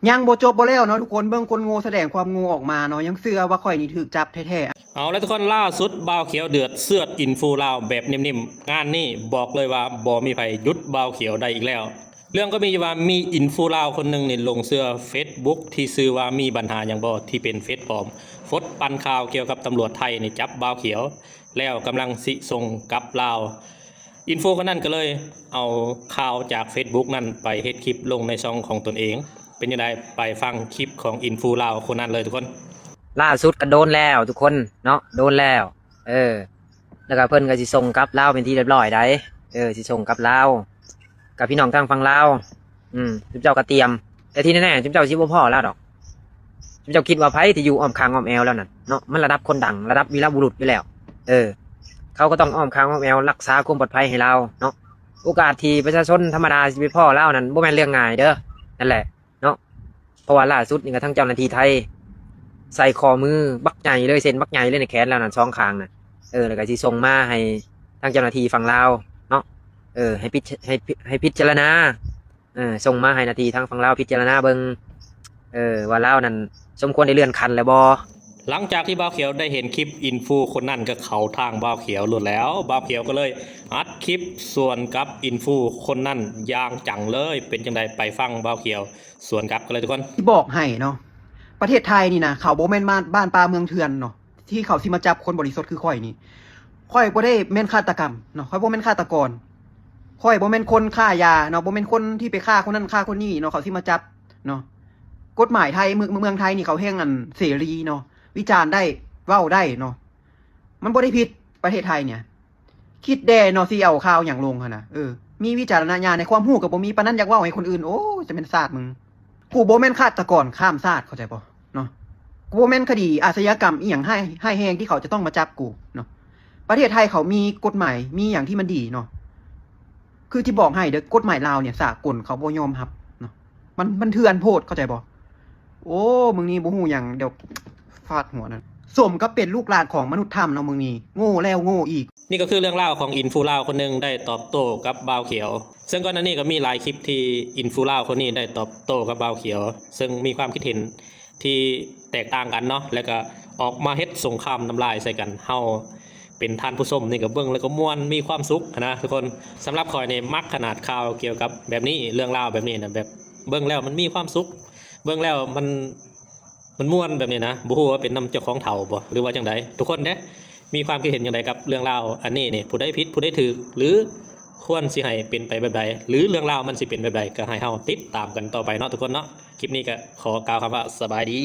ຍັງບໍ່ຈົບບໍ່ແລ້ວເນາະທຸກຄົນ, ເບິ່ງຄົນໂງ່ສະແດງຄວາມໂງ່ອອກມາເນາະ, ຍັງເຊື່ອວ່າຂ້ອຍນີ້ຖືກຈັບແທ້ໆ. ເອົາລະທຸກຄົນ, ລ່າສຸດບ່າວຂຽວເດືອດເຊືອດອິນຟູລາວແບບເນັມໆ, ງານນີ້ບອກເລີຍວ່າບໍ່ມີໃຜຢຸດບ່າວຂຽວໄດ້ອີກແລ້ວ. ເລື່ອງກໍມີຢູ່ວ່າ ມີອິນຟູລາວຄົນໜຶ່ງນີ້ຫຼົງເຊື່ອເຟສບຸກທີ່ຊື່ວ່າມີບັນຫາຫຍັງບໍ່ ທີ່ເປັນເຟສປອມ, ຟົດປັ່ນຂ່າວກ່ຽວກັບຕຳຫຼວດໄທນີ້ຈັບບ່າວຂຽວ ແລ້ວກຳລັງຊິສົ່ງກັບລາວ. ອິນຟູຄົນນັ້ນກໍເລີຍເອົາຂ່າວຈາກເຟສບຸກນັ້ນໄປເຮັດຄລິບລົງໃນຊ່ອງຂອງຕົນເອງ. ເປັນຈັ່ງໃດ ໄປຟັງຄລິບຂອງອິນຟູລາວຄົນນັ້ນເລີຍທຸກຄົນ. ລ່າສຸດກໍໂດນແລ້ວທຸກຄົນເນາະ, ໂດນແລ້ວ ເອີ ແລ້ວກໍເພິ່ນກໍຊິສົ່ງກັບລາວເປັນທີ່ຮຽບຮ້ອຍໃດ໋, ເອີ ຊິສົ່ງກັບລາວ ກັບພີ່ນ້ອງທາງຝັ່ງລາວ. ອືມ ຊຸມເຈົ້າກໍຕຽມ, ແຕ່ທີ່ແນ່ໆ ຊຸມເຈົ້າຊິບໍ່ພໍ້ລາວດອກ. ຊຸມເຈົ້າຄິດວ່າໃຜທີ່ຢູ່ອ້ອມຂ້າງອ້ອມແອວລາວນັ້ນເນາະ, ມັນລະດັບຄົນດັງ ລະດັບວີລະບຸລຸດຢູ່ແລ້ວ. ເອີ ເຂົາກໍຕ້ອງອ້ອມຂ້າງອ້ອມແອວ ຮັກສາຄວາມປອດໄພໃຫ້ລາວເນາະ. ໂອກາດທີ່ປະຊາຊົນທຳມະດາຊິໄປພໍ້ລາວນັ້ນ ບໍ່ແມ່ນເລື່ອງງ່າຍເດີ, ນັ້ນແຫຼະ ເນາະ. ເພາະວ່າລ່າສຸດນີ້ກໍທາງເຈົ້າໜ້າທີ່ໄທໃສ່ຂໍ້ມືບັກໃຫຍ່ເລີຍ, ເຊັນບັກໃຫຍ່ເລີຍໃນແຂນລາວນັ້ນ ສອງຂ້າງນະ. ເອີ ແລ້ວກໍຊິສົ່ງມາໃຫ້ທາງເຈົ້າໜ້າທີ່ຝັ່ງລາວເນາະ, ເອີ ໃຫ້ພິດ ໃຫ້ ໃຫ້ພິຈາລະນາ, ເອີ ສົ່ງມາໃຫ້ໜ້າທີ່ທາງຝັ່ງລາວພິຈາລະນາເບິ່ງ ເອີ ວ່າລາວນັ້ນສົມຄວນໄດ້ເລື່ອນຂັ້ນແລ້ວບໍ່. ຫຼັງຈາກທີ່ບ່າວຂຽວໄດ້ເຫັນຄລິບອິນຟູຄົນນັ້ນ ກໍເຂົ້າທາງບ່າວຂຽວໂລດແລ້ວ, ບ່າວຂຽວກໍເລີຍອັດຄລິບສວນກັບອິນຟູຄົນນັ້ນຢ່າງຈັງເລີຍ. ເປັນຈັ່ງໃດ ໄປຟັງບ່າວຂຽວ ສວນກັບກັນເລີຍທຸກຄົນ. ຊິບອກໃຫ້ເນາະ, ປະເທດໄທນີ້ນະ ເຂົາບໍ່ແມ່ນບ້ານ ບ້ານປ່າເມືອງເຖື່ອນເນາະ, ທີ່ເຂົາຊິມາຈັບຄົນບໍລິສຸດຄືຂ້ອຍນີ້. ຂ້ອຍບໍ່ໄດ້ແມ່ນຄາດຕະກຳເນາະ, ຂ້ອຍບໍ່ແມ່ນຄາດຕະກອນ, ຂ້ອຍບໍ່ແມ່ນຄົນຄ້າຢາເນາະ, ບໍ່ແມ່ນຄົນທີ່ໄປຂ້າຄົນນັ້ນຂ້າຄົນນີ້ເນາະ, ເຂົາຊິມາຈັບເນາະ. ກົດໝາຍໄທ ເມືອງ ເມືອງໄທນີ້ເຂົາແຮ່ງ ອັນ ເສລີເນາະ, ວິຈານໄດ້ ເວົ້າໄດ້ເນາະ, ມັນບໍ່ໄດ້ຜິດ. ປະເທດໄທນີ້ ຄິດແດ່ເນາະ ຊິເອົາຂ່າວຫຍັງລົງຫັ້ນນະ. ເອີ ມີວິຈາລະນະຍານໃນຄວາມຮູ້ກໍບໍ່ມີ, ປານນັ້ນຢາກເວົ້າໃຫ້ຄົນອື່ນ. ໂອ້ຍ ຈະແມ່ນຊາດມຶງ. ກູບໍ່ແມ່ນຄາດຕະກອນຂ້າມຊາດ ເຂົ້າໃຈບໍ່ເນາະ, ກູບໍ່ແມ່ນຄະດີອາຊະຍາກຳອີ່ຫຍັງຮ້າຍ ຮ້າຍແຮງທີ່ເຂົາຈະຕ້ອງມາຈັບກູເນາະ. ປະເທດໄທເຂົາມີກົດໝາຍ ມີຫຍັງທີ່ມັນດີເນາະ, ຄືທີ່ບອກໃຫ້ເດີ, ກົດໝາຍລາວນີ້ສາກົນເຂົາບໍ່ຍອມຮັບເນາະ, ມັນ ມັນເຖື່ອນໂພດ ເຂົ້າໃຈບໍ່? ໂອ້ ມຶງນີ້ບໍ່ຮູ້ຫຍັງ, ດຽວຟາດຫົວນັ້ນ. ສົມກັບເປັນລູກຫຼານຂອງມະນຸດຖ້ຳເນາະ, ມຶງນີ້ໂງ່ແລ້ວໂງ່ອີກ. ນີ້ກໍຄືເລື່ອງລາວຂອງອິນຟູລາວຄົນໜຶ່ງໄດ້ຕອບໂຕ້ກັບບ່າວຂຽວ, ເຊິ່ງກ່ອນໜ້ານີ້ກໍມີຫຼາຍຄລິບທີ່ອິນຟູລາວຄົນນີ້ໄດ້ຕອບໂຕ້ກັບບ່າວຂຽວ ເຊິ່ງມີຄວາມຄິດເຫັນທີ່ແຕກຕ່າງກັນເນາະ, ແລ້ວກໍອອກມາເຮັດສົງຄາມນ້ຳລາຍໃສ່ກັນ. ເຮົາເປັນທ່ານຜູ້ຊົມນີ້ກໍເບິ່ງແລ້ວກໍມ່ວນ ມີຄວາມສຸກຫັ້ນນະທຸກຄົນ. ສຳລັບຂ້ອຍນີ້ມັກຂະໜາດຂ່າວກ່ຽວກັບແບບນີ້, ເລື່ອງລາວແບບນີ້ນະ, ແບບເບິ່ງແລ້ວມັນມີຄວາມສຸກ, ເບິ່ງແລ້ວມັນ ມັນມ່ວນແບບນີ້ນະ. ບໍ່ຮູ້ວ່າເປັນນຳເຈົ້າຂອງເຖົ້າບໍ່ ຫຼືວ່າຈັ່ງໃດ? ທຸກຄົນເດ້ ມີຄວາມຄິດເຫັນຈັ່ງໃດກັບເລື່ອງລາວອັນນີ້ນີ້? ຜູ້ໃດຜິດ ຜູ້ໃດຖືກ ຫຼືຄວນຊິໃຫ້ເປັນໄປແບບໃດ ຫຼືເລື່ອງລາວມັນຊິເປັນແບບໃດ? ກໍໃຫ້ເຮົາຕິດຕາມກັນຕໍ່ໄປເນາະທຸກຄົນເນາະ. ຄລິບນີ້ກໍຂໍກ່າວຄຳວ່າສະບາຍດີ.